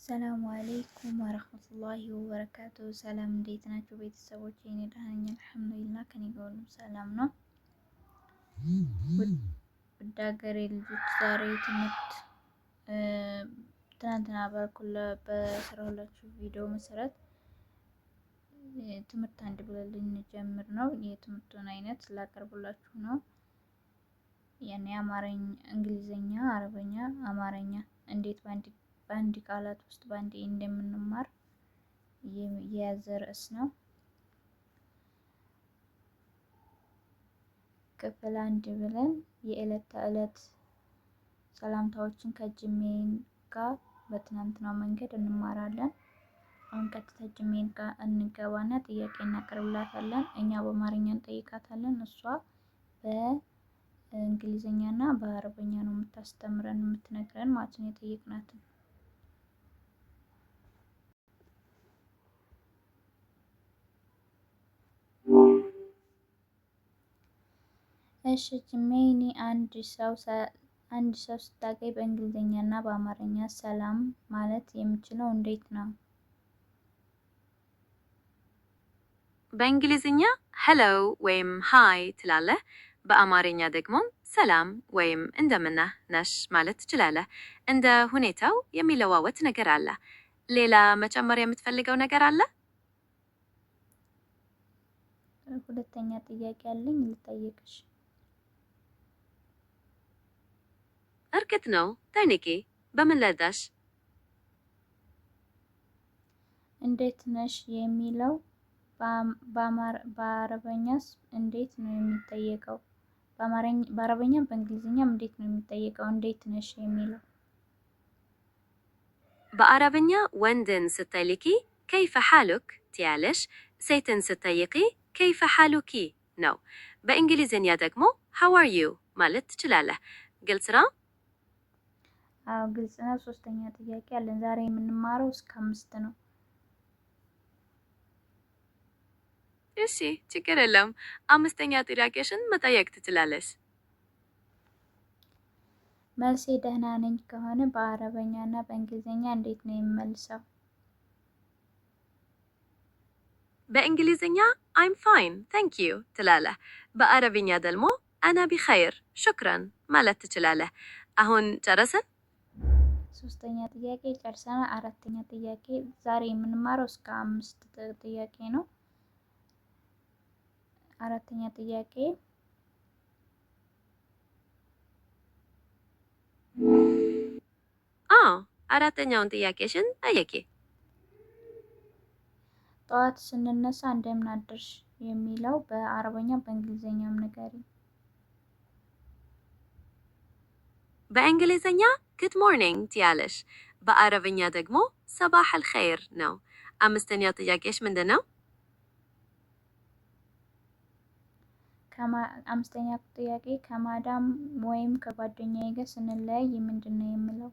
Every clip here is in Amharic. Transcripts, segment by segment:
السلام عليكم ورحمة الله وبركاته። ሰላም እንዴት ናቸው ቤተሰቦች? እኔ ደህና ነኝ الحمد لله። ከኔ ጋር ሁሉም ሰላም ነው። ውድ ሀገሬ ልጆች ዛሬ ትምህርት ትናንትና ባልኩላ በሰራሁላችሁ ቪዲዮ መሰረት ትምህርት አንድ ብለን ልንጀምር ነው። የትምህርቱን አይነት ላቀርብላችሁ ነው። ያኔ አማርኛ፣ እንግሊዘኛ፣ አረበኛ፣ አማርኛ እንዴት በአንድ ቃላት ውስጥ በአንድ እንደምንማር የያዘ ርዕስ ነው። ክፍል አንድ ብለን የዕለት ተዕለት ሰላምታዎችን ከጅሜን ጋር በትናንትናው መንገድ እንማራለን። አሁን ቀጥታ ጅሜን ጋር እንገባና ጥያቄ እናቀርብላታለን። እኛ በአማርኛ እንጠይቃታለን፣ እሷ በእንግሊዝኛ እና በአረበኛ ነው የምታስተምረን የምትነግረን ማለት ነው የጠየቅናትን። እሺ ጅሜኒ፣ አንድ ሰው ስታገኝ በእንግሊዝኛ እና በአማርኛ ሰላም ማለት የምችለው እንዴት ነው? በእንግሊዝኛ hello ወይም hi ትላለህ። በአማርኛ ደግሞ ሰላም ወይም እንደምነህ ነሽ ማለት ትችላለህ። እንደ ሁኔታው የሚለዋወጥ ነገር አለ። ሌላ መጨመር የምትፈልገው ነገር አለ? ሁለተኛ ጥያቄ አለኝ ልጠይቅሽ። እርግጥ ነው፣ ጠይቂ። በምን ልርዳሽ? እንዴት ነሽ የሚለው በአረበኛስ እንዴት ነው የሚጠየቀው? በአረበኛም በእንግሊዝኛም እንዴት ነው የሚጠየቀው? እንዴት ነሽ የሚለው በአረብኛ ወንድን ስትጠይቂ كيف حالك ትያለሽ። ሴትን ስትጠይቂ كيف حالك ነው። በእንግሊዝኛ ደግሞ how are you ማለት ትችላለህ። ግልጽ ነው? አዎ ግልጽ ነው። ሶስተኛ ጥያቄ አለን። ዛሬ የምንማረው እስከ አምስት ነው። እሺ፣ ችግር የለም። አምስተኛ ጥያቄሽን መጠየቅ ትችላለሽ። መልሴ ደህና ነኝ ከሆነ በአረበኛ እና በእንግሊዝኛ እንዴት ነው የምመልሰው? በእንግሊዝኛ I'm fine, thank you ትላለህ። በአረብኛ ደግሞ أنا بخير، شكرا ማለት ትችላለህ። አሁን ጨረስን? ሶስተኛ ጥያቄ ጨርሰናል። አራተኛ ጥያቄ ዛሬ የምንማረው እስከ አምስት ጥያቄ ነው። አራተኛ ጥያቄ አዎ፣ አራተኛውን ጥያቄሽን ጠይቂ። ጠዋት ስንነሳ እንደምን አደርሽ የሚለው በአረበኛ በእንግሊዝኛም ንገሪኝ። በእንግሊዝኛ good morning ትያለሽ። በአረብኛ ደግሞ صباح الخير ነው። አምስተኛው ጥያቄሽ ምንድን ነው? አምስተኛ ጥያቄ ከማዳም ወይም ከጓደኛዬ ጋር ስንለያይ ምንድን ነው የምለው?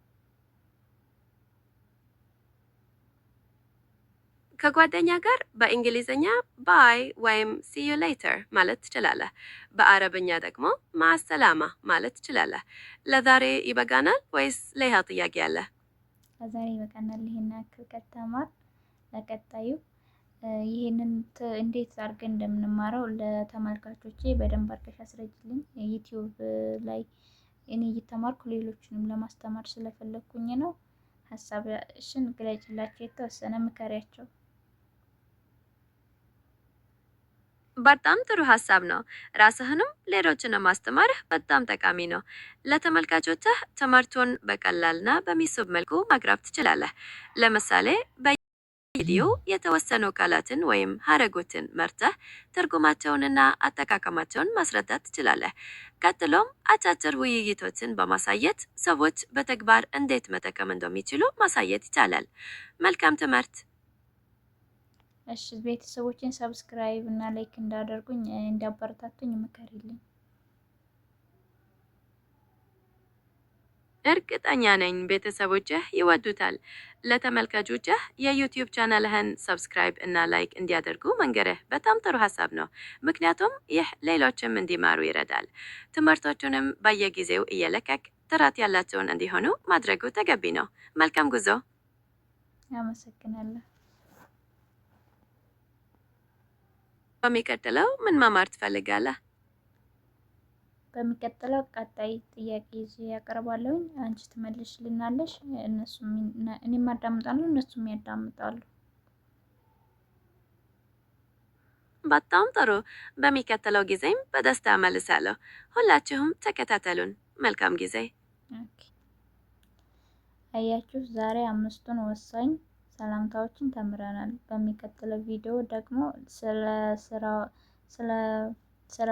ከጓደኛ ጋር በእንግሊዝኛ bye ወይም see you later ማለት ትችላለህ። በአረብኛ ደግሞ مع السلامة ማለት ትችላለህ። ለዛሬ ይበቃናል ወይስ ሌላ ጥያቄ አለ? ለዛሬ ይበቃናል። ይሄን ያክል ከተማር ለቀጣዩ ይሄንን እንዴት አድርገን እንደምንማረው ለተመልካቾቼ በደንብ አድርገሽ አስረጅልኝ። ዩቲዩብ ላይ እኔ እየተማርኩ ሌሎችንም ለማስተማር ስለፈለግኩኝ ነው። ሀሳብሽን ግለጭላቸው፣ የተወሰነ ምከሪያቸው። በጣም ጥሩ ሀሳብ ነው። ራስህንም ሌሎችንም ማስተማርህ በጣም ጠቃሚ ነው። ለተመልካቾችህ ትምህርቱን በቀላልና በሚስብ መልኩ ማቅረብ ትችላለህ። ለምሳሌ በቪዲዮ የተወሰኑ ቃላትን ወይም ሀረጎችን መርጠህ ትርጉማቸውንና አጠቃቀማቸውን ማስረዳት ትችላለህ። ቀጥሎም አጫጭር ውይይቶችን በማሳየት ሰዎች በተግባር እንዴት መጠቀም እንደሚችሉ ማሳየት ይቻላል። መልካም ትምህርት። እሺ ቤተሰቦችን subscribe እና like እንዳደርጉኝ እንዲያበረታቱኝ ምከሪልኝ። እርግጠኛ ነኝ ቤተሰቦችህ ይወዱታል። ለተመልካቾችህ የዩቲዩብ ቻናልህን subscribe እና like እንዲያደርጉ መንገርህ በጣም ጥሩ ሀሳብ ነው። ምክንያቱም ይህ ሌሎችም እንዲማሩ ይረዳል። ትምህርቶቹንም በየጊዜው እየለቀቅ ጥራት ያላቸውን እንዲሆኑ ማድረጉ ተገቢ ነው። መልካም ጉዞ። አመሰግናለሁ። በሚቀጥለው ምን መማር ትፈልጋለህ? በሚቀጥለው ቀጣይ ጥያቄ ይዤ ያቀርባለሁኝ። አንቺ ትመልሽልናለሽ፣ እነሱም እኔም አዳምጣለሁ፣ እነሱም ያዳምጣሉ። በጣም ጥሩ። በሚቀጥለው ጊዜም በደስታ እመልሳለሁ። ሁላችሁም ተከታተሉን። መልካም ጊዜ። Okay። አያችሁ፣ ዛሬ 5ቱን ወሳኝ ሰላምታዎችን ተምረናል። በሚቀጥለው ቪዲዮ ደግሞ ስለ ስራ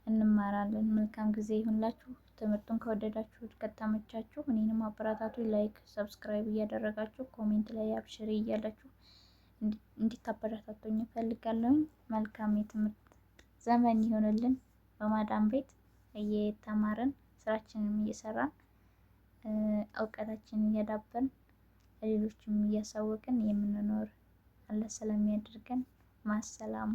እንማራለን። መልካም ጊዜ ይሁንላችሁ። ትምህርቱን ከወደዳችሁት ከተመቻችሁ እኔንም አበረታቱ። Like፣ subscribe እያደረጋችሁ comment ላይ አብሽሪ እያላችሁ እንዲታበረታቱኝ እፈልጋለሁ። መልካም የትምህርት ዘመን ይሁንልን። በማዳም ቤት እየተማርን ስራችንን እየሰራን እውቀታችንን እያዳበርን ለሌሎችም እያሳወቅን የምንኖር አላህ ሰላም ያድርገን። ማሰላሙ።